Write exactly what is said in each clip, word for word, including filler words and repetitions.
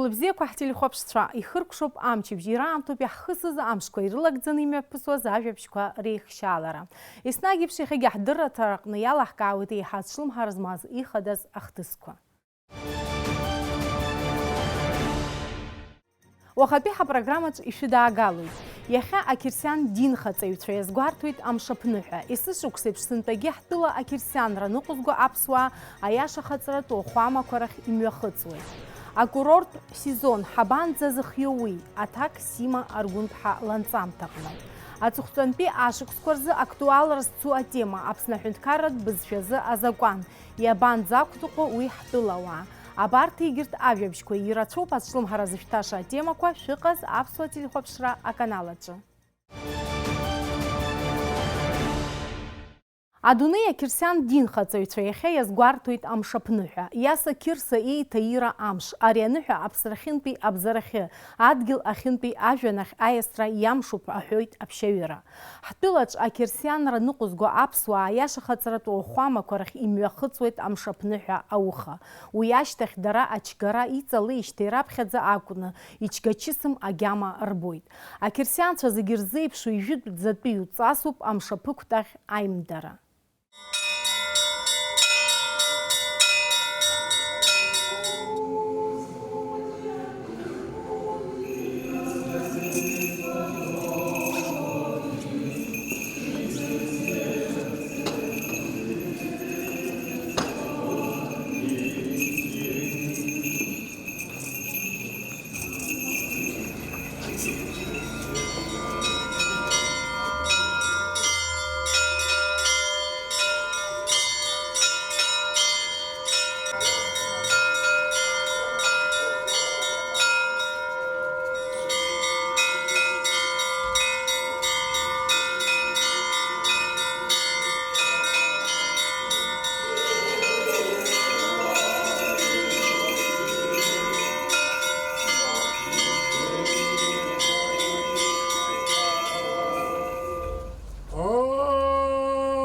Лыбзиақәа ҳтелехәаԥшцәа, ихыркәшоуп амчыбжь, ираамҭоуп иаҳхысыз амшқәа ирылагӡаны имҩаԥысуаз ажәабжьқәа реихшьаалара. Еснагь еиԥш иахьагьы ҳдырраҭара аҟны иалаҳкаауеит еиҳа ацәлымҳара змаз ихадаз ахҭысқәа. Уахатәи ҳапрограммаҿ ишәыдаагалоит. Иахьа ақьырсиан динхаҵаҩцәа иазгәарҭоит амшаԥныҳәа. Есышықәсеиԥш сынтәагьы ҳтәыла ақьырсианра ныҟәызго аԥсуаа аиаша хаҵаратәу ахәамақәа рахь имҩахыҵуеит. Акурорттә сезон ҳабанӡазыхиоу уи, аҭак сима Аргәынԥҳа ланҵамҭаҟны. Аҵыхәтәантәи ашықәсқәа рзы актуалра зцу атема Аԥсны аҳәынҭқарратә бызшәазы азакәан. Иабанӡақәныҟәо уи ҳтәылауаа? Абарҭ егьырҭ ажәабжьқәа ирацәоуп ацәлымҳара зышәҭаша атемақәа шәыҟаз аԥсуа телехәаԥшра аканал аҿы. Адунеи ақьырсиан динхаҵаҩцәа иахьа иазгәарҭоит амшаԥныҳәа. Иаса Қьырса еиҭаира амш. Ари аныҳәа аԥсрахьынтәи абзарахьы, адгьыл ахьынтәи ажәҩан ахь аиасра иамшуп, аҳәоит аԥшьаҩыра. Ҳтәылаҿ ақьырсианра ныҟәызго аԥсуаа аиаша хаҵаратәу ахәамақәа рахь имҩахыҵуеит амшаԥныҳәа ауха. Уи ашьҭахь дара ачгара иҵалеижьҭеи раԥхьаӡа акәны ичгачысым агьама рбоит. Ақьырсианцәа зегьы рзеиԥшу ижәытәӡатәиу ҵасуп амшаԥықәтәахь аимдара.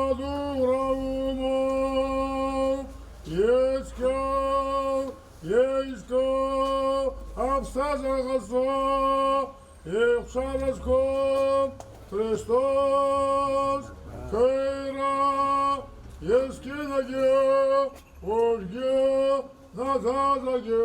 Адура умоуп, ицқьоу, еизгоу, аԥсҭазаара ҟазҵо, ихшара зқәым Христос, хеира, есқьынагьы, уажәгьы, наӡаӡагьы,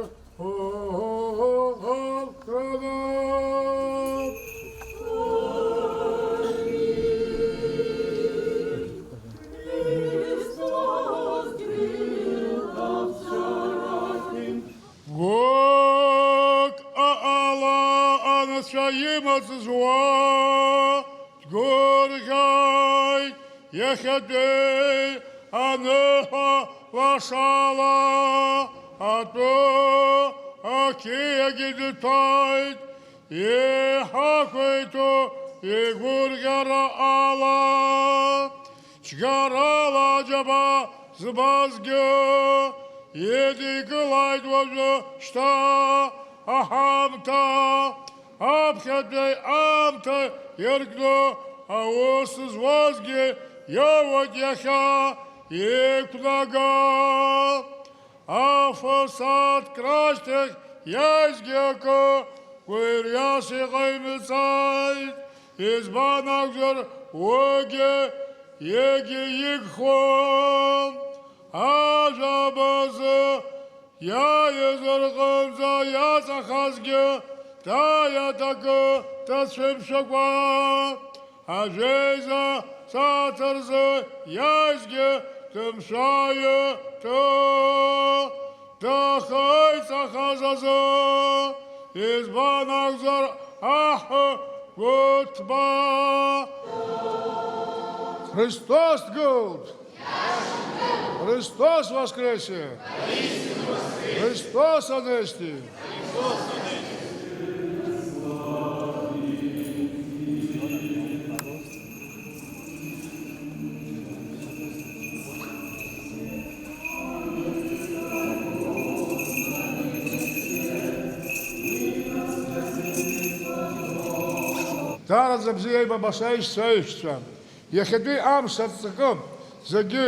Гәык аҟала анцәа имаҵ зуа дгәырӷьоит. Иахьатәи аныҳәа лашала атәы ақьиагьы дҭоит, иҳақәиҭу игәырӷьара ала. Џьгарала аџьаба змазгьы идикылааит уажәы шьҭа аҳамҭа. Аԥхьатәи аамҭа иаркны аус зуазгьы иоуеит иахьа иқәнага. Афасадк рашьҭахь иааизгьы акы гәырҩас иҟаимҵааит, избан акәзар, уигьы егьигхон. Ажәабазы иааиз рҟынӡа иаҵахазгьы дааиаҭ акы дацәымшәакәа, ажәеиза сааҭ рзы иааизгьы дымшәаҩы тәы дахеиҵахаз азы, избан акәзар, аҳ гәыҭба. Христос дгылт! Христос воскресе! Христос анести! Даараӡа бзиа ибаша аишьцәа, аиҳәшьцәа. Иахьатәи амш аҵакы зегьы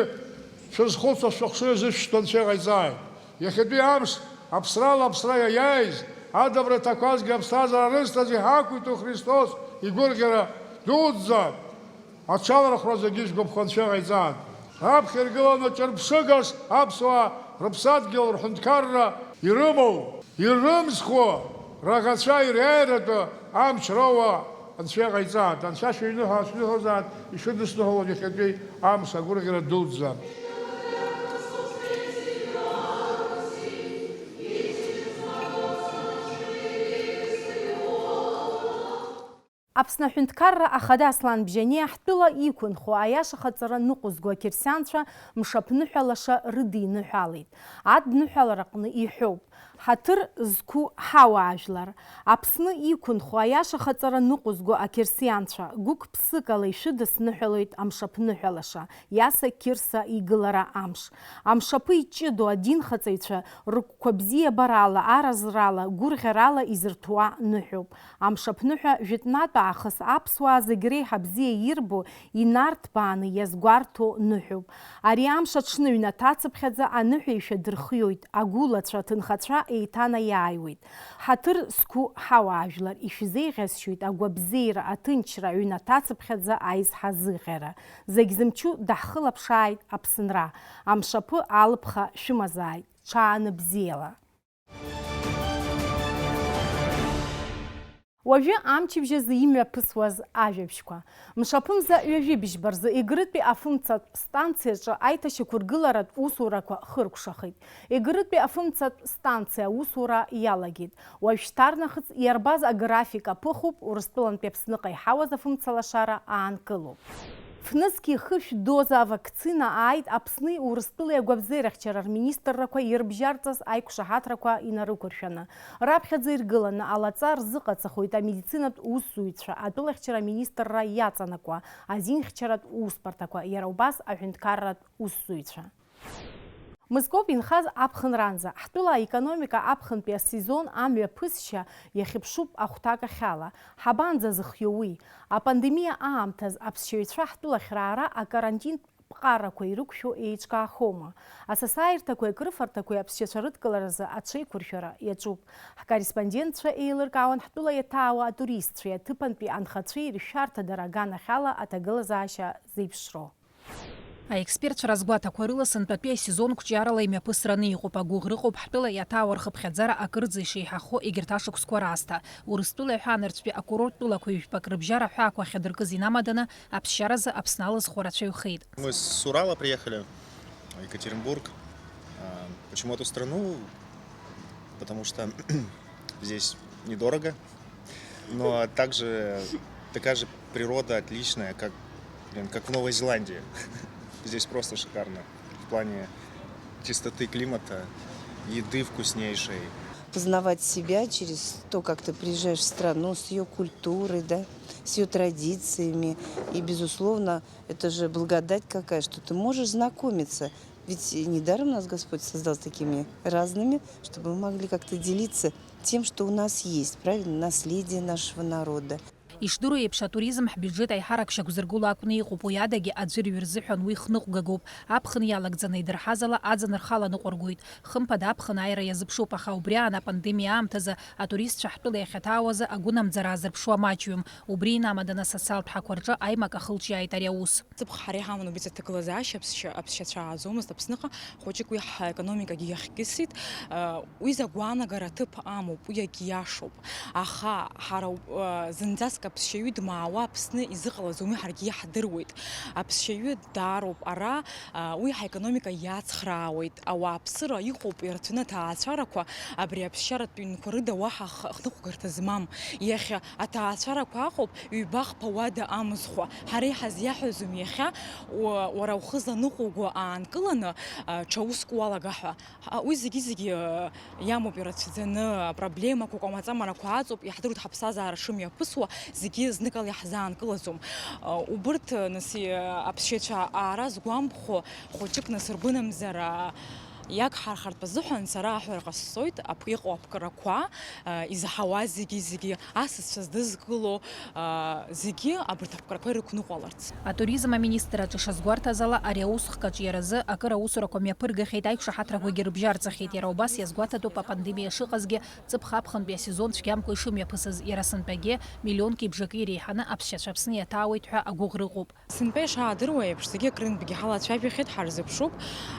шәызхәыцуа шәыхшыҩ азышәшьҭа Анцәа иҟаиҵааит. Иахьатәи амш аԥсрала аԥсра иаиааиз, Адабра ҭақәазгьы аԥсҭазаара рызҭаз иҳақәиҭу Христос игәырӷьара дуӡӡа аҽалархәра зегьы згәаԥхо Анцәа иҟаиҵааит. Раԥхьа иргыланы ҿырԥшыгас аԥсуаа рыԥсадгьыл рҳәынҭқарра ирымоу, ирымзхуа раӷацәа ириааиратәы амч роуа Анцәа иҟаиҵааит. Анцәа шәыҩныҳәа, шәныҳәозааит, ишәыдысныҳәалоит иахьатәи амш агәырӷьара дуӡӡа. Аԥсны аҳәынҭқарра ахада Аслан Бжьаниа ҳтәыла иқәынхо, аиашахаҵара ныҟәызго ақьырсианцәа мшаԥныҳәа лаша рыдиныҳәалеит. Адныҳәалараҟны иҳәоуп, ҳаҭыр зқәу ҳауаажәлар. Аԥсны иқәынхо, аиашахаҵара ныҟәызго ақьырсианцәа, гәык-ԥсыкала ишәыдысныҳәалоит амшаԥныҳәа лаша, Иаса Қьырса игылара амш. Амшаԥы иҷыдоу адинхаҵаҩцәа рыгәқәа бзиабарала, аразрала, гәырӷьарала изырҭәуа ныҳәоуп. Амшаԥныҳәа жәытәнатә аахыс аԥсуаа зегь реиҳа бзиа ирбо, инарҭбааны иазгәарҭо ныҳәоуп. Ари амш аҽны ҩнаҭацыԥхьаӡа аныҳәаҩцәа дырхиоит, агәылацәа, аҭынхацәа еиҭанаиааиуеит. Ҳаҭыр зқәу ҳауаажәлар, ишәзеиӷьасшьоит агәабзиара, аҭынчра, ҩнаҭацыԥхьаӡа аизҳазыӷьара. Зегь зымчу даҳхылаԥшааит Аԥсынра. Амшаԥы алыԥха шәымазааит. Ҽаанбзиала! Уажәы амчыбжь азы имҩаԥысуаз ажәабжьқәа. Мшаԥымза ҩажәи быжьба рзы Егрытәи афымцатә станциаҿы аиҭашьақәыргыларатә усурақәа хыркәшахеит. Егрытәи афымцатә станциа аусура иалагеит. Уажәшьҭарнахыс иарбаз аграфик аԥыхуп Урыстәылантәи Аԥсныҟа иҳауаз афымцалашара аанкылоуп. Фнызқьи хышә доза авакцина ааит Аԥсни Урыстәылеи агәабзиарахьчара рминистррақәа ирыбжьарҵаз аиқәшаҳаҭрақәа инарықәыршәаны. Раԥхьаӡа иргыланы алаҵа рзыҟаҵахоит амедицинатә усзуҩцәа, атәылахьчара аминистрра иаҵанакуа азинхьчаратә усбарҭақәа, иара убас аҳәынҭқарратә усзуҩцәа. Мызкоуп инхаз аԥхынранӡа. Ҳтәыла аекономика аԥхынтәи асезон амҩаԥысшьа иахьыԥшуп ахәҭакахьала. Ҳабанӡазыхио уи? Апандемиа аамҭаз аԥсшьаҩцәа ҳтәылахь раара акарантинтә ԥҟарақәа ирықәшәо еиҿкаахома? Асасааирҭақәеи акрыфарҭақәеи аԥсшьацәа рыдкыларазы аҽеиқәыршәара иаҿуп. Ҳкорреспондентцәа еилыркаауан ҳтәыла иаҭаауа атуристцәеи аҭыԥантәи анхацәеи рышәарҭадара аганахьала аҭагылазаашьа зеиԥшроу. Аекспертцәа разгәаҭақәа рыла, сынтәатәи асезон қәҿиарала имҩаԥысраны иҟоуп, агәыӷра ыҟоуп ҳтәыла иаҭаауа рхыԥхьаӡара акырӡа ишеиҳахо егьырҭ ашықәсқәа раасҭа. Урыстәылеи аҳәаанырцәтәи акурорттәылақәа ҩажәпак рыбжьара аҳәаақәа ахьадыркыз инамаданы, аԥсшьаразы Аԥсны алызхуа рацәаҩхеит. Мы с Урала приехали в Екатеринбург. А, почему эту страну? Потому что здесь недорого. Но также такая же природа отличная, как, блин, как в Новой Зеландии. Здесь просто шикарно в плане чистоты климата, еды вкуснейшей. Познавать себя через то, как ты приезжаешь в страну с её культурой, да, с её традициями. И, безусловно, это же благодать какая, что ты можешь знакомиться. Ведь недаром нас Господь создал такими разными, чтобы мы могли как-то делиться тем, что у нас есть, правильно, наследие нашего народа. Ишдыру еиԥш, атуризм ҳбиуџьет аиҳарак шьақәзыргыло акәны иҟоуп, уи адагьы аӡәырҩы рзыҳәан уи хныҟәгагоуп. Аԥхын иалагӡаны идырҳазала аӡын рхала ныҟәыргоит. Хымԥада аԥхын ааира иазыԥшуп, аха убри аан апандемиа аамҭазы атуристцәа ҳтәыла иахьаҭаауазы агәынамӡара аазырԥшуа маҷҩым. Убри инамаданы асоциалтә ҳақәа рҿы аимак ахылҿиааит ари аус. Ҵыԥх ҳара иҳаман убриҵәҟьа ҭагылазаашьа аԥсшьа-, аԥсшьацәа ааӡомызт Аԥсныҟа, хәыҷык уи ҳекономикагьы иахькьысит. Уи закәу аанагара аҭыԥ амоуп, уи иагьиашоуп. Аха ҳара, зынӡаск аԥсшьаҩы дмаауа Аԥсны изыҟалаӡом, уи ҳаргьы иаҳдыруеит. Аԥсшьаҩы даароуп ара, уи ҳаекономика иацхраауеит. Ауааԥсыра иҟоуп ирацәаны аҭаацәарақәа, абри аԥсшьаратә ҩнқәа рыда уаҳа х-, хныҟәгарҭа змам. Иахьа аҭаацәарақәа ыҟоуп, ҩба-хԥа уада амызхуа. Ҳара иҳазиаҳәозом иахьа, уа-, уара ухы заныҟәуго аанкыланы, а, ҽа уск уалага ҳәа. А, уи зегьы-зегьы, а, иамоуп ирацәаӡаны, апроблемақәа, акәамаҵамарақәа аҵоуп, иаҳдыруеит ҳаԥсҭазаара шымҩаԥысуа, зегьы зныкала иаҳзаанкылаӡом. А, убырҭ, нас, и-, аԥсшьаҩцәа аара згәамԥхо, хәыҷык, нас, ргәынамӡара, а, Иагҳархартә азыҳәан сара аҳәара ҟасҵоит, ап-, иҟоу аԥкрақәа, а, изаҳауа зегьы, зегьы асасцәа здызкыло, а, зегьы абарҭ аԥкрақәа ирықәныҟәаларц. Атуризм аминистрраҿы ишазгәарҭаз ала, ари аусхк аҿиаразы акыр аусурақәа мҩаԥыргахьеит, аиқәшаҳаҭрақәагьы рыбжьарҵахьеит. Иара убас иазгәаҭатәуп апандемиа шыҟазгьы, ҵыԥх аԥхынтәи асезон цәгьамкәа ишымҩаԥысыз, иара сынтәагьы миллионки бжаки иреиҳаны аԥсшьацәа Аԥсны иаҭаауеит ҳәа агәыӷра ыҟоуп. Сынтәа ишаадыруа еиԥш, зегьы акрынтәгьы ҳалацәажәахьеит, ҳарзыԥшуп,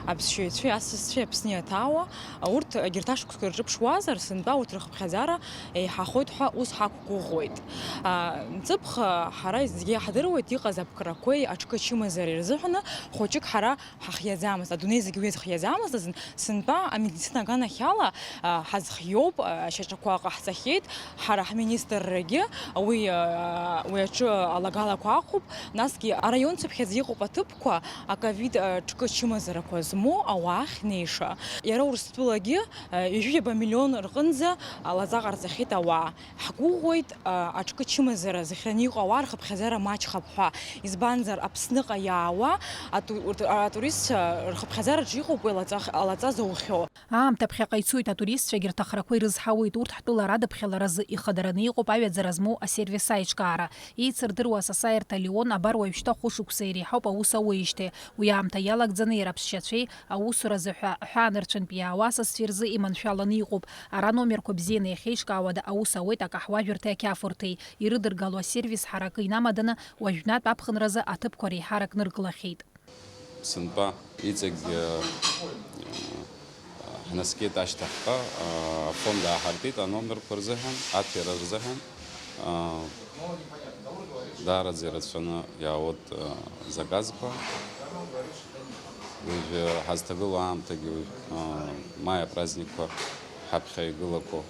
аԥсшьаҩцәеи асасцәеи Аԥсны иаҭаауа, урҭ егьырҭ ашықәсқәа ирҿыԥшуазар, сынтәа урҭ рхыԥхьаӡара еиҳахоит ҳәа ус ҳақәгәыӷуеит. А, ҵыԥх, а, ҳара зегьы иаҳдыруеит, иҟаз аԥкрақәеи аҽкы ачымазареи рзыҳәаны хәыҷык ҳара ҳахиаӡамызт, адунеи зегь уи азхиаӡамызт азын, сынтәа амедицина аганахьала, а, ҳазхиоуп, а, ашьаҿақәа ҟаҳҵахьеит, ҳара ҳминистррагьы уи, а, уи аҿы алагалақәа аҟоуп, насгьы араион цыԥхьаӡа иҟоуп аҭыԥқәа, аковид, а, ҽкы чымазарақәа змоу ауаа ахьнеиша. Иара Урыстәылагьы, а, ҩажәижәаба миллион рҟынӡа алаҵа ҟарҵахьеит ауаа. Ҳгәыӷуеит, а, аҽкы чымазара зыхьраны иҟоу ауаа рхыԥхьаӡара маҷхап ҳәа. Избанзар, Аԥсныҟа иаауа ату-, урҭ, атуристцәа рхыԥхьаӡараҿы иҟоуп уи алаҵа-, алаҵа зоухьоу. Аамҭа ԥхьаҟа ицоит, атуристцәагьы рҭахрақәа ирызҳауеит, урҭ ҳтәыла радыԥхьаларазы ихадараны иҟоуп аҩаӡара змоу асервис аиҿкаара. Еицырдыруа асасааирҭа Леон абар уажәшьҭа хәышықәса иреиҳауп аус ауеижьҭеи. Уи аамҭа иалагӡаны иара аԥсшьацәеи аусуразы ҳәа аҳәаанырцәынтә иаауа асасцәеи рзы иманшәаланы иҟоуп. Ара номерқәа бзианы иахьеиҿкаауада аус ауеит акаҳуажәырҭеи ақьафурҭеи. Ирыдыргало асервис ҳаракы инамаданы уажәнатә аԥхынразы аҭыԥқәа реиҳарак ныркылахьеит. Сынтәа иҵегь, э, э, ҳнаскьеит ашьҭахьҟа, э, афонд ааҳартит аномерқәа рзыҳәан, аҭира рзыҳәан. Э, даараӡа ирацәаны иаауеит, э, заказқәа. Уажәы ҳазҭагылоу аамҭагьы уажә, э, маи апраздникқәа ҳаԥхьа игылақәоу,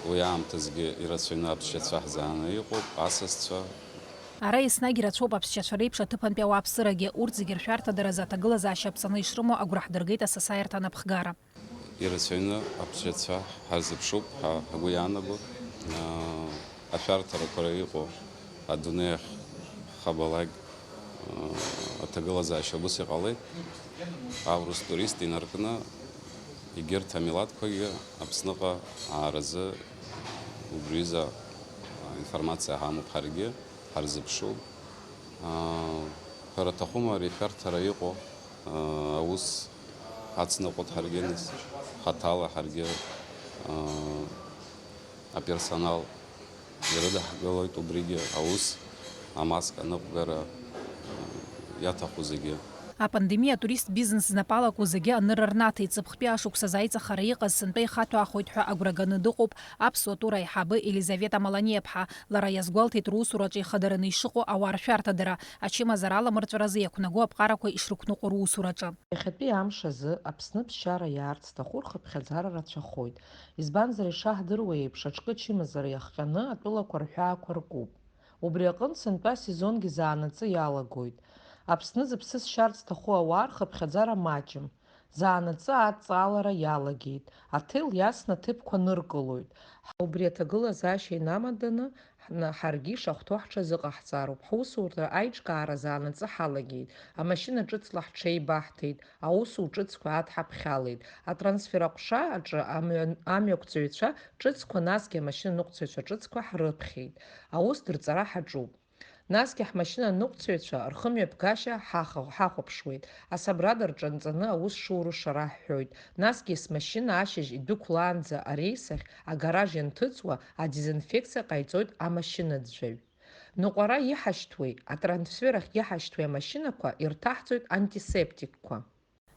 уи аамҭазгьы ирацәаҩны аԥсшьацәа ҳзааны иҟоуп, асасцәа. Ара еснагь ирацәоуп аԥсшьацәа реиԥш аҭыԥантәи ауааԥсырагьы, урҭ зегьы ршәарҭадаразы аҭагылазаашьа ԥҵаны ишрымоу агәра ҳдыргеит асасааирҭа анапхгара. Ирацәаҩны аԥсшьацәа ҳарзыԥшуп ҳәа ҳгәы иаанагоит. Ашәарҭарақәа иҟоу адунеи ахь хабалак, аҭагылазаашьа убыс иҟалеит. Аурыс турист инаркны егьырҭ амилаҭқәагьы Аԥсныҟа ааразы убриазы информациа ҳамоуп ҳаргьы. Ҳарзыԥшуп. Аа, ҳәара аҭахума ари ашәарҭара иҟоу, аа, аус ҳацныҟәоит ҳаргьы нас, хаҭала ҳаргьы, аа, аперсонал ирыдаҳгылоит убригьы аус, амаска аныҟәгара, аа, иаҭаху зегьы. Апандемиа атуристтә бизнес знапы алаку зегьы анырра рнаҭеит. Ҵыԥхтәи ашықәсазы аиҵахара иҟаз сынтәа ихаҭәаахоит ҳәа агәра ганы дыҟоуп аԥсуа тур аиҳабы Елизавета Маланиаԥҳа. Лара иазгәалҭеит русураҿы ихадароу ишыҟоу ауаа ршәарҭадара, ачымазара аламырҵәаразы иақәнаго аԥҟарақәа ишрықәныҟәо русураҿы. Иахьатәи амш азы Аԥсны аԥсшьара иаарц зҭаху рхыԥхьаӡара рацәахоит. Избанзар, ишаҳдыруа еиԥш, аҽкы ачымазара иахҟьаны атәылақәа рҳәаақәа ркуп. Убри аҟынтә сынтәа асезонгьы заанаҵы иалагоит. Аԥсны зыԥсы зшьарц зҭаху ауаа рхыԥхьаӡара маҷым. Заанаҵы адҵалара иалагеит, аҭел иасны аҭыԥқәа ныркылоит. Ҳа убри аҭагылазаашьа инамаданы, ҳна-, ҳаргьы ишахәҭоу ҳҽазыҟаҳҵароуп. Ҳусурҭа аиҿкаара заанаҵы ҳалагеит, амашьына ҿыцла ҳҽеибаҳҭеит, аусу ҿыцқәа адҳаԥхьалеит. Атрансфер аҟәша аҿы амҩан-, амҩақәҵаҩцәа ҿыцқәа, насгьы амашьынаныҟәцаҩцәа ҿыцқәа ҳрыԥхьеит. Аус дырҵара ҳаҿуп. Насгьы ҳмашьынаныҟәцаҩцәа рхымҩаԥгашьа ҳаха-, ҳахәаԥшуеит, асабрада рҿанҵаны аус шуру шара ҳҳәоит, насгьы смашьына ашьыжь идәықәлаанӡа арейс ахь агараж ианҭыҵуа адезинфекциа ҟаиҵоит амашьынаӡәӡәаҩ. Ныҟәара иҳашьҭуеи, атрансфер ахь иҳашьҭуеи амашьынақәа ирҭаҳҵоит антисептикқәа.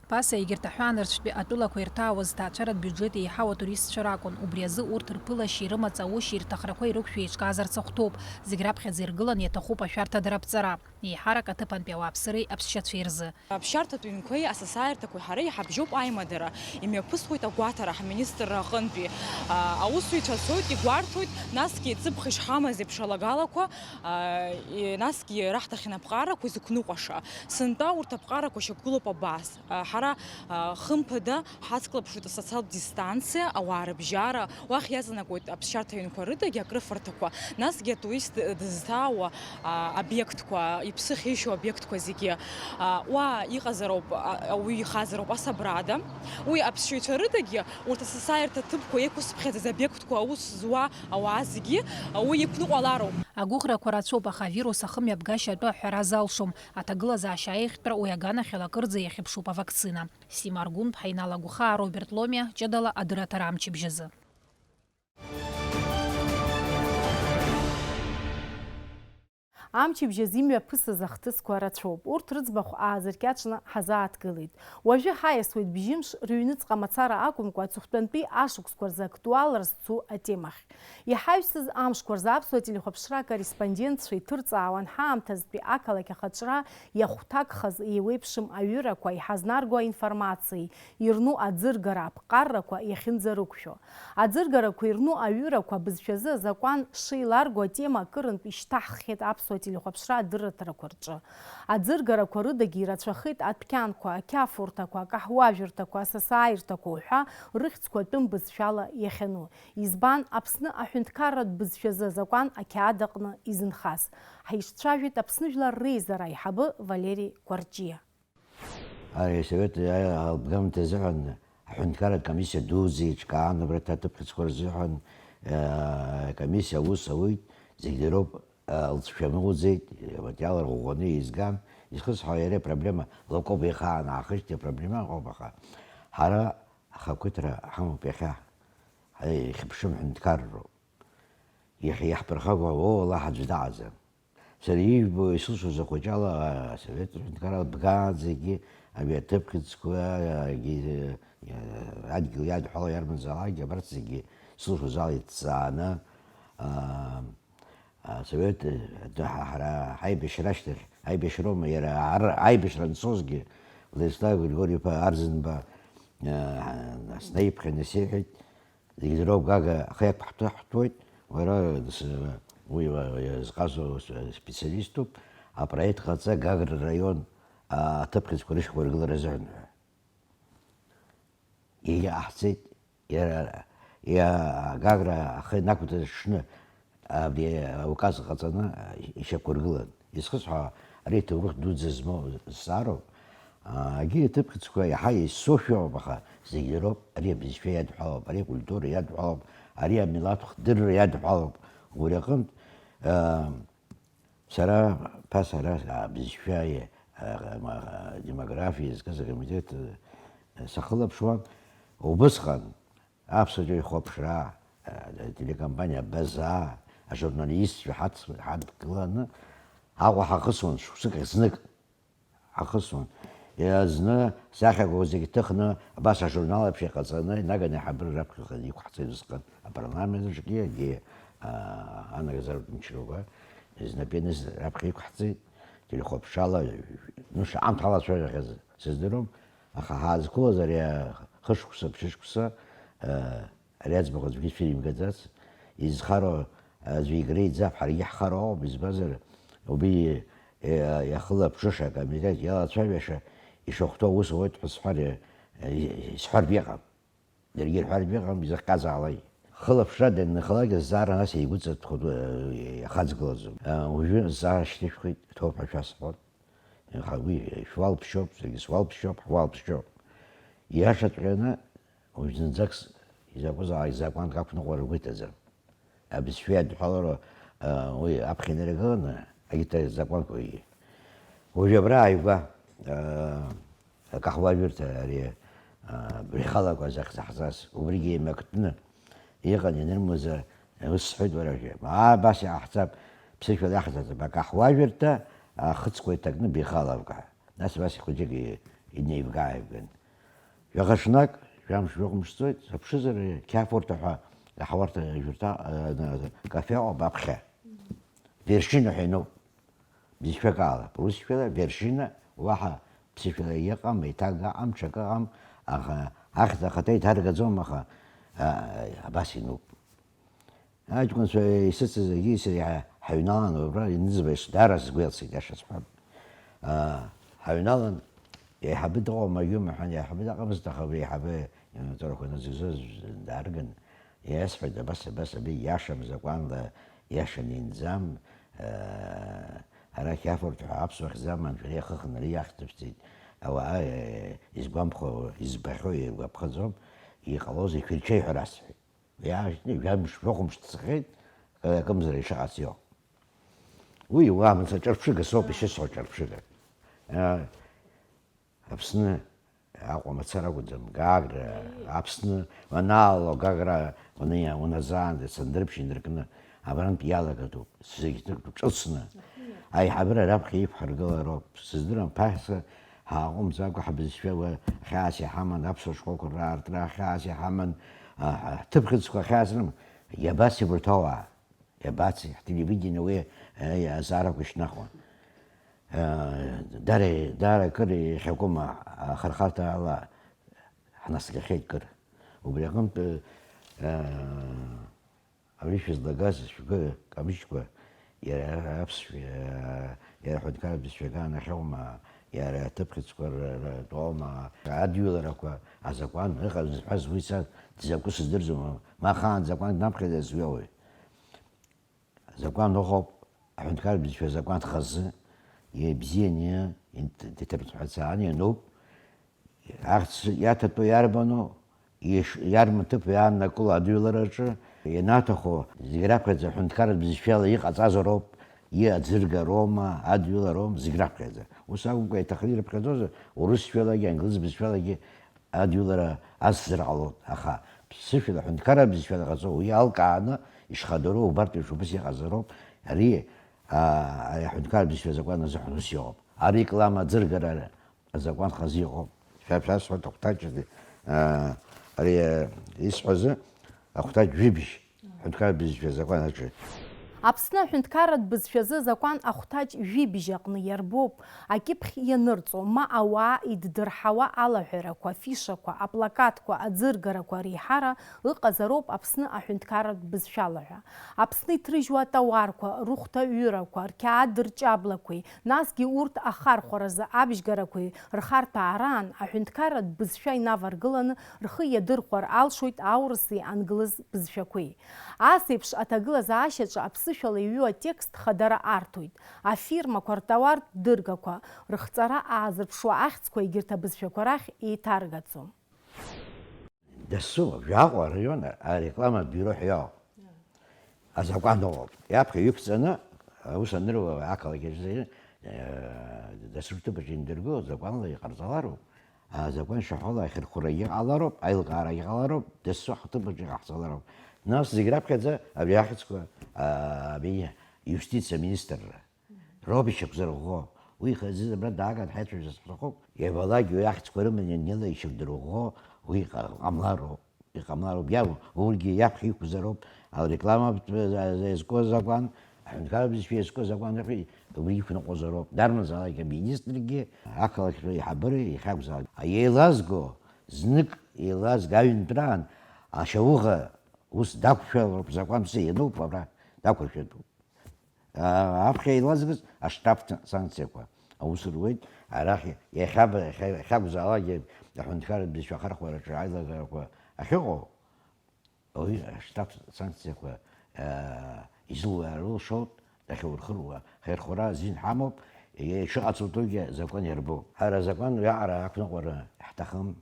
Ԥаса егьырҭ аҳәаанырцәтәи атәылақәа ирҭаауаз зҭаацәаратә биуџьет еиҳау атуристцәа ракәын, убри азы урҭ рԥылашьеи рымаҵ-аушьеи рҭахрақәа ирықәшәо еиҿкаазарц ахәҭоуп, зегь раԥхьаӡа иргылан иаҭахуп ашәарҭадара аԥҵара, еиҳарак аҭыԥантәи ауааԥсыреи аԥсшьацәеи рзы. Аԥсшьарҭатә ҩнқәеи асасааирҭақәеи ҳареи иҳабжьоуп аимадара, имҩаԥысуеит агәаҭара ҳминистрра аҟынтәи. А, аусзуҩцәа цоит, игәарҭоит, насгьы ҵыԥх ишҳамаз еиԥш алагалақәа, а, и-, насгьы раҳҭахь анапҟарақәа изықәныҟәаша. Сынтәа урҭ аԥҟарақәа шьақәгылоуп абас. А, Ҳара, а, хымԥада ҳацклаԥшуеит асоциалтә дистанциа, ауаа рыбжьара, уахь иаҵанакуеит аԥсшьарҭа ҩнқәа рыдагьы акрыфарҭақәа, насгьы атурист дызҭаауа, а, обиектқәа, иԥсы ахьишьо обиектқәа зегьы, а, уа иҟазароуп, а, ауаҩы ихазароуп асабрада. Уи аԥсшьаҩцәа рыдагьы урҭ асасааирҭа ҭыԥқәа иқәсыԥхьаӡаз обиектқәа аус зуа ауаа зегьы, а, уи иқәныҟәалароуп. Агәыӷрақәа рацәоуп, аха авирус ахымҩаԥгашьа атәы аҳәара залшом. Аҭагылазаашьа аиӷьтәра уи аганахьала акырӡа иахьыԥшуп авакцина. Сима Аргәынԥҳа, Инал Агәхаа, Роберт Ломиа, ҷыдала адырраҭара амчыбжь азы. Амчыбжь азы имҩаԥысыз ахҭысқәа рацәоуп. Урҭ рыӡбахә аазыркьаҿны ҳазааҭгылеит. Уажәы ҳаиасуеит бжьымш рыҩныҵҟа мацара акәымкәа, аҵыхәтәантәи ашықәсқәа рзы актуалра зцу атемахь. Иҳаҩсыз амшқәа рзы аԥсуа телехәаԥшра акорреспондентцәа иҭырҵаауан ҳаамҭазтәи ақалақь ахаҿра иахәҭакхаз еиуеиԥшым аҩырақәа, иҳазнарго аинформациеи, ирну аӡыргара аԥҟаррақәа иахьынӡарықәшәо. Аӡыргарақәа ирну аҩырақәа бызшәазы азакәан шеиларго атема акырынтә ишьҭаҳххьеит аԥсуа телехәаԥшра адырраҭарақәа рҿы. Аӡыргарақәа рыдагьы ирацәахеит адәқьанқәа, ақьафурҭақәа, акаҳуажәырҭақәа, асасааирҭақәа уҳәа рыхьӡқәа атәым бызшәала иахьану. Избан Аԥсны аҳәынҭқарратә бызшәазы азакәан ақьаад аҟны изынхаз? Ҳаицәажәеит Аԥсны Жәлар Реизара аиҳабы Валери Кәарҷиа. Ари асовет албгамҭа азыҳәан аҳәынҭқарратә комиссиа дуӡӡа еиҿкаан, убарҭ аҭыԥхьыӡқәа рзыҳәан, э, акомиссиа аус ауеит, зегь дыроуп, э, лҵшәа мыӷәӡеит, аматериал рӷәӷәаны еизган, изхысҳәаауа иара ипроблема лакоуп, ихаан аахышьҭи апроблема ыҟоуп, аха ҳара ҳхақәиҭра ҳамоуп иахьа, ҳа-, ихьыԥшым ҳәынҭқарроуп. Иахьа иаҳԥырхагоу, оо, Аллаҳ аӡә даҟаӡам. Сара ижәбо, исылшоз ахәыҷала, асовет ҳәынҭқарра бгаанӡагьы, абри аҭыԥхьыӡқәа, агьи-, адгьыл иадҳәало иарбанзаалакгьы, абарҭ зегьы сылшоз ала иҭҵааны, а, асовет, а, ҳа-, ҳара ҳаибашьра ашьҭахь, аибашьроума, иара ар-, аибашьра анцозгьы, Владислав Григорий-иԥа Арӡынба, а, снаиԥхьан исеиҳәеит, Зегь роуп, Гага, ахы иақәҳҭәы-, ҳҭәуеит, уара, с-, уи, уа-, иазҟазоу с-, специалиступ, апроект ҟаҵа, Гагра раион, а, аҭыԥхьыӡқәа рышьақәыргылара азыҳәан ҳәа. Иагьааҳҵеит, иара, иа-, Гагра ахы инақәиҭыз аҽны, абри ауказ ҟаҵаны, а, ишьақәыргылан. Изхысҳәаауа, ари аҭоурых дуӡӡа змоу зҵаароуп. Егьи аҭыԥхьыӡқәа иаҳа еиццошәа ыҟоуп, аха зегь роуп, ари абызшәа иадҳәалоуп, ари акультура иадҳәалоуп, ари амилаҭ хдырра иадҳәалоуп. Убри аҟынтә, а, сара, ԥаса ара абызшәа, а, а, демографиа зкыз акомитет, а, сахылаԥшуан, убысҟан Аԥсуа телехәаԥшра, а, телекомпаниа База, ажурналистцәа ҳац-, ҳадгыланы, Аҟәа ҳахысуан шықәсык ахь знык. Ҳахысуан. Иа-, зны сахьақәа зегь ҭыхны, абас ажурнал еиԥш иҟаҵаны, инаганы аиҳабыра раԥхьаҟа иқәҳҵеит усҟан апарламент аҿгьы, егьи, а, анагӡаратә мчроуба, знапы ианыз раԥхьа иқәҳҵеит, телехәаԥшрала, ну, шаҟа амҭ алацәажәахьаз сыздыруам, аха ҳаазқәылаз ари ахышықәса, ԥшьышықәса, а, Ари аӡбахә аӡәгьы шәимгаӡац, изхароу аӡәы игра иӡап, ҳаргьы ҳхароу ауп, избанзар, убри, е, иахылаԥшыша акомитет иалацәажәаша ишахәҭоу аус ауеит ҳәа сҳәар, е, исҳәартә иҟам. Даргьы ирҳәартә иҟам, изыхҟьазаалак. Хылаԥшра даннахалак, зҵаара нас еигәыҵатәхо, е, иахаҵгылаӡом. Е, уажәы зҵаара шьҭышәхит, ҭоуп ҳәа шәасҳәон. Аха уи шәуалԥшьоуп, саргьы суалԥшьоуп, ҳуалԥшьоуп. Иашаҵәҟьаны, Уажә зынӡак с-, изакәызаалак закәанк ақәныҟәара ргәы иҭаӡам. Абызшәа иадҳәалароу, а, уи аԥхьа инаргыланы, агьырҭ азакәанқәа уи. Уажә абра ааигәа, а, акаҳуажәырҭа ари, а, Брехалакәа захьӡаҳҵаз, убригьы еимактәны иҟан, ианырмуӡа, ус сҳәеит уара уажәы. Аа, абас иҟаҳҵап, ԥсышәала иаҳӡаӡам, акаҳуажәырҭа ахыцқәа иҭакны Брехалакәа. Нас абас ихәыҷык и-, инеивга-ааивган. Жәаха ҽнак, жәамш жәохә мш ҵуеит, сыԥшызар, қьафурҭа ҳәа, аҳауарҭа жәырҭа, э, кафе ыҟоуп аԥхьа. Вершина ҳәа иноуп. Бызшәак ала, русшәала, вершина, уаҳа ԥсышәала иҟам, еиҭага ыҟам, ҽак ыҟам, аха ахьӡ ахаҭа иҭаргаӡом, аха, а, абас иноуп. Аҷкәынцәа исыцыз егьи сареи ҳа-, ҳаҩналан убра, иныӡбеит, даара сгәы иалсит, иаша сҳәап. Аа, ҳаҩналан, Еиҳабы дыҟоума, ҩыма ҳәа, еиҳабы дыҟамызт, аха абри еиҳабы инаҵарақәа назыгӡоз даарган, иасҳәеит, абас, абас, абри иашам, закәанла иашам, инӡам, аа, арахь иафурҭ ҳәа аԥсуа хьӡы аман, шәара иахыхны ари иахьӡыԥҵит. Ауаа, э, изгәамԥхо, избахьоу иргәаԥхаӡом, иҟалозеи, шәырчеи ҳәа расҳәеит. Иаашьҭны жәамш, жәохәымш дцахьеит, акымзара ишыҟац иоуп. Уи уаамҭа ҿырԥшыга соуп ишысҳәо, ҿырԥшыга. Э, Аԥсны Аҟәа мацара акәӡам, Гагра, Аԥсны уанаало, Гагра уани-, уназаанӡа Цандрыԥшь инаркны абрантә иалагатәуп, зегь ҭыртә ҿыцны. Аиҳабыра раԥхьа иқәҳаргылароуп. Сыздырам, ԥахьа ҳааҟәымҵӡакәа ҳбызшәа уа хьаас иҳаман, аԥсуа школқәа раартра хьаас иҳаман, а, ҳҭыԥ хьыӡқәа хьаас рыман. Иабацеи абарҭ ауаа? Иабацеи? Ҳтелевидение уи, э, азаарақәа ишьҭнахуан. Э, дара, дара акыр иахьакәым ахырхарҭа ала ҳнаскьахьеит кыр. Убри аҟынтә, э, абри шәызлагаз шәгәы камыжькәа, иара аԥсшәа, иара аҳәынҭқарратә бызшәа аганахьоума, иара аҭыԥхьыӡқәа р-, ртәоума, адҩыларақәа, азакәан ыҟаз зҳәаз уи са дзакәу сыздырӡом, ма ахаан закәанк днаԥхьаӡаз уи ауаҩ. Азакәан ыҟоуп, аҳәынҭқарратә бызшәа азакәан хазы, ибзианы, инт-, иҭырцәҳәацааны иануп. Ахьӡ иаҭатәу иарбану? Иш-, иармаҭыԥ иааннакыло адәылараҿы ианаҭаху, зегь раԥхьаӡа аҳәынҭқарратә бызшәала иҟаҵазароуп, иаӡыргароума, адҩылароума, зегь раԥхьаӡа. Ус акәымкәа, иҭахны ирыԥхьаӡозар, урысшәалагьы, англыз бызшәалагьы адҩылара аззар ҟалоит, аха ԥсышәала аҳәынҭқарратә бызшәала иҟаҵоу, уи алкааны ишхадароу убартә еиԥш убыс иҟазароуп. Ари, аа, ари аҳәынҭқарратә бызшәа азакәан азыҳәан ус иҟоуп. Ареклама аӡыргара азакәан хазы иҟоуп. Шәа-, шәасҳәоит, ахәҭаҷ, аа, ари, аа, исҳәазы, ахәҭаҷ жәибжь. Ҳәынҭқарратә бызшәа азакәан аҿы. Аԥсны аҳәынҭқарратә бызшәазы азакәан ахәҭаҷ жәибжь аҟны иарбоуп, акьыԥхь ианырҵо, ма ауаа иддырҳауа алаҳәарақәа, афишақәа, аплакатқәа аӡыргарақәа реиҳара ыҟазароуп Аԥсны аҳәынҭқарратә бызшәала ҳәа. Аԥсны иҭрыжьуа атауарқәа, рыхәҭаҩырақәа, рқьаад рҷаблақәеи, насгьы урҭ ахархәаразы абжьгарақәеи рхарҭәаараан аҳәынҭқарратә бызшәа инаваргыланы рхы иадырхәар алшоит аурыси англыз бызшәақәеи. Ас еиԥш аҭагылазаашьаҿы аԥсышәала иҩу атекст хадара арҭоит. Афирмақәа ртауартә дыргақәа, рыхҵара аазырԥшуа ахьӡқәа егьырҭ абызшәақәа рахь еиҭаргаӡом. Дасу, Жәаҟәа араион ареклама биуро ҳәа иоуп. Азакәан ыҟоуп. Иаԥхьа иқәҵаны, аус аныруа ақалақь аҿы, э, дасу рҭыԥаҿы индыргыло, закәанла иҟарҵалароуп. Азакәан шаҳәала ахьырхәрагьы ҟалароуп, аилкаарагьы ҟалароуп, дасу ҳҭыԥаҿы иҟаҳҵалароуп. Нас зегь раԥхьаӡа абри ахьӡқәа, а, абри иустициа аминистрра роуп ишьақәзырӷәӷәо. Уи хазы абра дааган ҳаицәажәарц ҳҭахуп. Иабалак уи ахьӡқәа рыманы ианнеила ишьақәдырӷәӷәо уи ҟа-, ҟамлароуп. Иҟамлароуп, иамоу, урҭгьы иаԥхьа иқәзароуп, ареклама иазку азакәан, аҳәынҭқарратә бызшәа иазку азакәан рҟи-, убри иқәныҟәозароуп. Дарбанзаалак аминистргьы, ақалақьтәи аиҳабыреи иахьакәзаалак. Еилазго, знык еилазга аҩынтәраан ашьауӷа ус дақәшәароуп, закәанс иануп абра, дақәыршәатәуп. Аа, аԥхьа еилазгаз аштраф санкциақәа аус руеит, арахь иахьа-, иахьа-, иахьакәзаалакгьы аҳәынҭқарратә бызшәа ахархәараҿы аилагарақәа ахьыҟоу, ауаҩы аштраф санкциақәа, аа, изылуа иаарылшоит, дахьаурхыруа, ахьирхәра азин ҳамоуп, ишыҟаҵатәугьы азакәан иарбоуп. Ҳара азакәан уиаҟара ақәныҟәара ҳҭахым,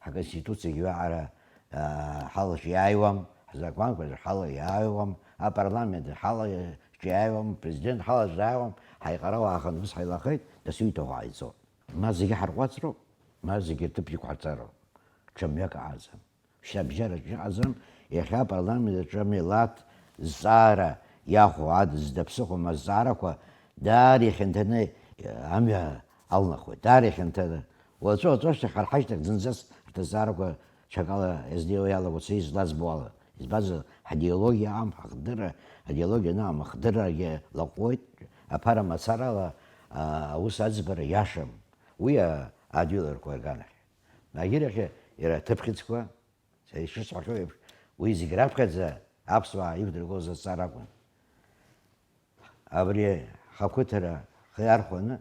ҳконституциагьы уиаҟара, аа, ҳалаҿиааиуам, ҳзакәанқәа ҳалаиааиуам, апарламент ҳалаҿиааиуам, апрезидент ҳалаҿиааиуам, ҳаиҟара уаахан ус ҳаилахеит, дасу иҭаху ҟаиҵо. Ма зегьы ҳарҟәаҵроуп, ма зегьы рҭыԥ иқәҳарҵароуп. Ҽа мҩак ааӡам. Шьҭа абжьараҿ иҟаӡам, иахьа апарламент аҿы амилаҭ зҵаара иахәо, ад-, зда ԥсыхәа мазҵаарақәа даара ихьанҭаны амҩа алнахуеит, даара ихьанҭаны. Уаҵәы, уаҵәы ашьҭахь ҳара ҳашьҭахь зынӡас арҭ азҵаарақәа ҽакала иазнеиуа иалагоит, са излазбо ала. Избанзар, ҳидеологиа аҟам, ҳахдырра, ҳидеологиа анаҟам, ахдыррагьы лаҟәуеит, аԥара мацарала, а, аус аӡбара иашам. Уи, а, адәыларқәа рганахь. Агьырахь иара аҭыԥхьыӡқәа, сара ишысҳәахьоу еиԥш, уи зегь раԥхьаӡа аԥсуаа иқәдыргылоз азҵаара акәын. Абри ҳхақәиҭра хы иархәаны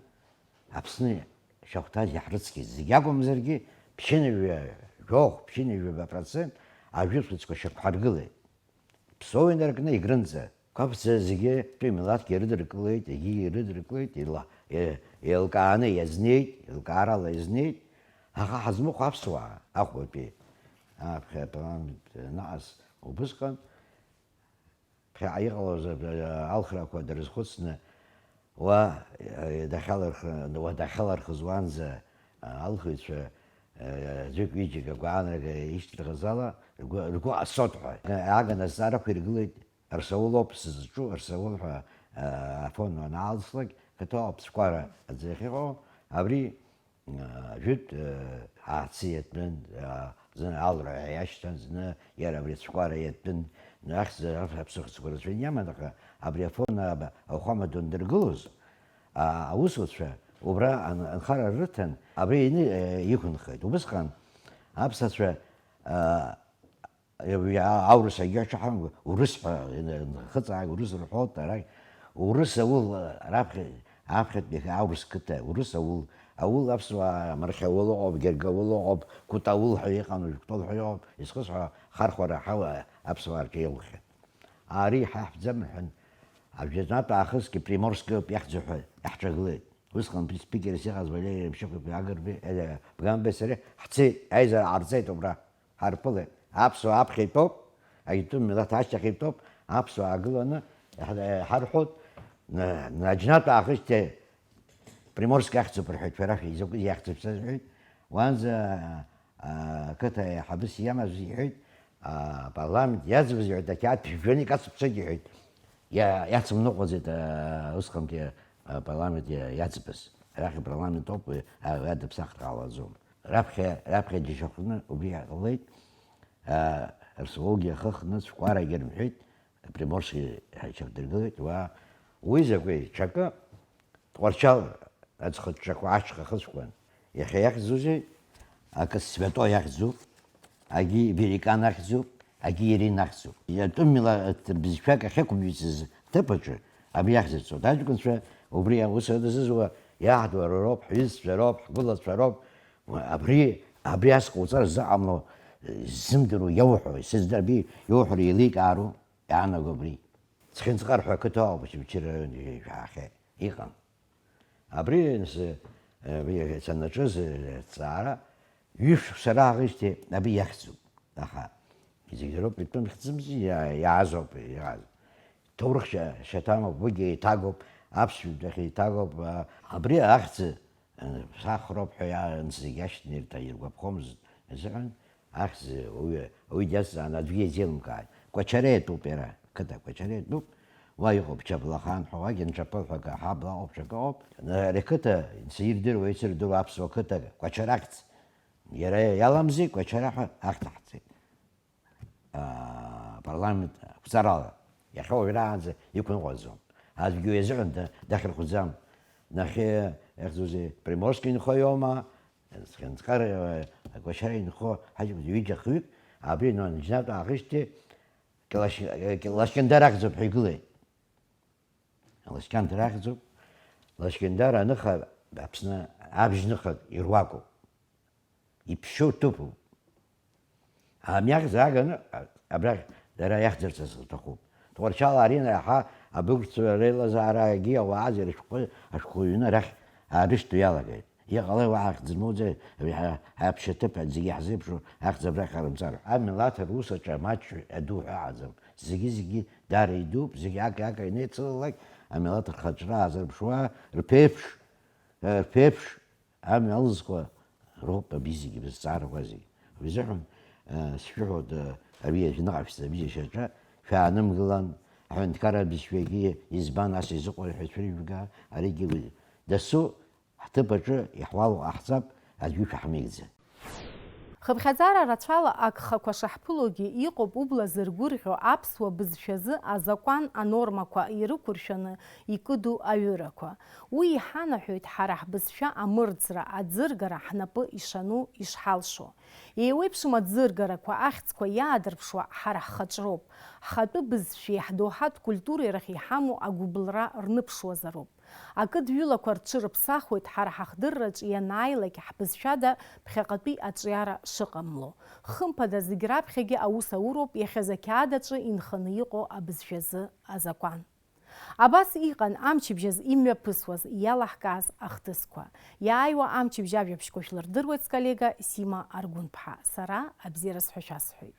Аԥсны шахәҭаз иаҳрыцқьеит. Зегь акәымзаргьы, ԥшьынҩажәа жәохә, ԥшьынҩажәаба процент ажәытәцәа шьақәҳаргылеит. Ԥсоу инаркны Егрынӡа. Қәаԥӡа зегьы тәи милаҭк ирыдыркылеит, егьи ирыдыркылеит, ила-, е-, еилкааны иазнеит, еилкаарала иазнеит. Аха ҳазмыхәо аԥсуаа, ахәбатәи, аԥхьа апарламент анаҟаз убысҟан, ԥхьаҟа иҟалоз, а, алхрақәа дрызхәыцны, уа, а, дахьалырх-, уа дахьалырхыз уанӡа, а, алхыҩцәа, а, ӡәык-ҩыџьак агәаанарага ишьҭырхыз ала, ргәы, ргәы ҟасҵоит ҳәа. Аган азҵаарақәа иргылеит, Арсаул ауп сызҿу, Арсаул ҳәа, а, афон анаалҵлак, қыҭа ауп цәкәара аӡы ахьыҟоу, абри, а, жәытә, а, аацы иатәын, а, зны алра иашьҭан, зны иара абри ацәкәара иатәын, ахьӡ-, аԥсыхәцқәа рацәаҩны иаман, аха абри афон аба-, ауахәама дандыргылоз, а, аусуцәа убра ан-, анхара рыҭан, абри аҩны, а, иқәынхеит. Убысҟан аԥсацәа, а, уи а-, аурыс агьы аҽаҳамгәа, урыс ҳәа, ин-, нхыҵааит, урыс рҳәоит, арахь, урыс аул, раԥхьа, аԥхьатәи аурыс қыҭа, урыс аул, аул аԥсуаа, Мархьаул ыҟоуп, Гергаул ыҟоуп, Кәытаул ҳәа иҟан, уажә Кәтол ҳәа иҟоуп, изхысҳәо ахархәара ҳауа аԥсуаа рҿы иалухьан. Ари ҳаҳәӡам рҳәан, абжьаҵәнатә аахысгьы Приморски ауп иахьӡу ҳәа иаҳҿагылеит. Усҟантәи спикерс иҟаз Валери Мшьыхәи Агрбеи, э, Бгамбеи сареи ҳцеит, аизара ҟарҵеит убра. Ҳарԥылеит. Аԥсуаа аԥхьа итәоуп, аҩтәы милаҭ ашьҭахь итәоуп, аԥсуаа аагыланы иаҳ-, иҳарҳәоит, на-, наџьнатә аахышьҭи Приморски ахьӡуп рҳәеит, шәара шәизакәыз иахьӡуп сазҳәеит. Уанӡа, а, ақыҭа аиҳабыс иамаз иҳәеит, а, апарламент иаӡбаз иҳәеит, ақьаад ԥжәаны икацыԥцәеит иҳәеит. Иа-, иацымныҟәаӡеит, а, усҟантәи апарламент иа-, иаӡбаз. Арахь апарламент ауп уи, а, уи адыԥсахыр ҟалаӡом. Раԥхьа, раԥхьа џьашьахәны убри иҟалеит, а, Арсаулгьы ахы хны цәкәарагьы рымҳәеит, Приморски ҳаиҽаԥдыргылеит, уа, уи закәи, ҽакы, Тҟәарчал аӡхыҵәҵәақәа ашьха хыцәқәан. Иахьа иахьӡузеи? Акы Святой ахьӡуп, агьи Верикан ахьӡуп, агьи Ирина ахьӡуп. Иатәым милаҭ рбызшәак ахьықәымҩыцыз ҭыԥ аҿы абри иахьӡырҵоит. Аҷкәынцәа убри аус адызызуа иаҳдура роуп, ҳҩызцәа роуп, ҳгәылацәа роуп. Абри, абри ас ҟауҵар ззыҟамло, ззымдыруа иауҳәо, исыздырби иуҳәар еиликаару, иаанаго абри. Цхинҵҟар ҳәа ақыҭа ауп, Очамчыра араион иҳәаахьеит, иҟан. Абри, нас, абри санаҿыз, э, ҭҵаара, ҩышықәса рааижьҭеи абри иахьӡуп. Аха зегь роуп, итәым хьӡымзи, иа-, иаазоуп, иааз. Ҭоурых шьа-, шьаҭамоуп, уигьы еиҭагоуп, аԥсшәа жәлар ахь еиҭагоуп, а, абри ахьӡ, э, сахәроуп ҳәа иа-, зегь иашьҭан ирҭа-, иргәаԥхомызт азыҳәан, ахьӡ уи, уи диазҵаан, аӡәгьы иазеилымкааит. Кәачара иатәуп иара, қыҭа Кәачара иатәуп, уа иҟоуп Чаблахан ҳәа, уагьы Нҿаԥыл ҳәа акы, ҳабла ыҟоуп, ҽакы ыҟоуп. Ари ақыҭа, исирдыруа, исырдыруа аԥсуа қыҭа Кәачара ахьӡ. Иара иаламзи, Кәачара ҳәа ахьҭаҳҵеит. Аа, парламент ақәҵарала. Иахьа уажәраанӡа иқәныҟәаӡом. Аӡәгьы уи азыҳәан да-, дахьырхәӡам. Нахьхьи, иахьӡузеи, Приморски инхо иоума, Схьынҵкар, э, Кәачара инхо ҳаҷкәын ҩыџьа-хҩык, абри наџьнатә аахижьҭеи Кьалашь-, э, Лашькьындар ахьӡуп ҳәа игылеит. Лашькьындар ахьӡуп. Лашькьындар аныха Аԥсны абжьныхак ируакуп. Иԥшьоу ҭыԥуп. Ами ахьӡ ааганы, а-, абрахь дара иахьӡырҵаз рҭахуп. Тҟәарчал арина иаҳа абыгәцәа реилазаарагьы ауаа зегь рышәҟәы ашәҟәыҩҩны арахь аарышьҭуа иалагеит. Иҟалеи уаҳа ахьӡ змоуӡеи, ҳа-, ҳаԥшьа ҭыԥ зегьы иаҳзеиԥшу ахьӡ абрахь арымҵар. Амилаҭ рус аҿы амаҷ аду ҳәа ыҟаӡам. Зегьы-зегьы даара идууп, зегьы ака-ака инеицылалак, амилаҭ рхаҿра аазырԥшуа, рԥеиԥш, рԥеиԥш, Амҩа алызкуа роуп абри зегьы, бызҵаарақәа зегьы. Уи азыҳәан, э, сшәыҳәоит, э, ари ажәныҟа шәзы, абри шьаҿа шәаанымгылан, аҳәынҭқарратә бызшәагьы избан ас изыҟоу ҳәа шәыржәга, аригьы уи дасу ҳҭыԥ аҿы иаҳуалу ҟаҳҵап, аӡәгьы шәаҳмеигӡа. Хыԥхьаӡара рацәала агхақәа шаҳԥылогьы, иҟоуп убла зыргәырӷьо аԥсуа бызшәазы азакәан анормақәа ирықәыршәаны икыду аҩырақәа. Уи иҳанаҳәоит ҳара ҳбызшәа амырӡра, аӡыргара ҳнапы ишану, ишҳалшо. Еиуеиԥшым аӡыргарақәа, ахьӡқәа иаадырԥшуа ҳара ҳхаҿроуп. Ҳхатәы бызшәеи ҳдоуҳатә культуреи рахь иҳамоу агәыбылра рныԥшуазароуп. Акыдҩылақәа рҽырыԥсахуеит ҳара ҳахдырраҿ ианааилак ҳбызшәада ԥхьаҟатәи аҿиара шыҟамло. Хымԥада, зегь раԥхьагьы аус ауроуп иахьазы ақьаад аҿы инханы иҟоу абызшәазы азакәан. Абас иҟан амчыбжьаз имҩаԥысуаз, иалаҳкааз ахҭысқәа. Иааиуа амчыбжь ажәабжьқәа шәлырдыруеит, сколлега Сима Аргәынԥҳа. Сара абзиараз ҳәа шәасҳәоит.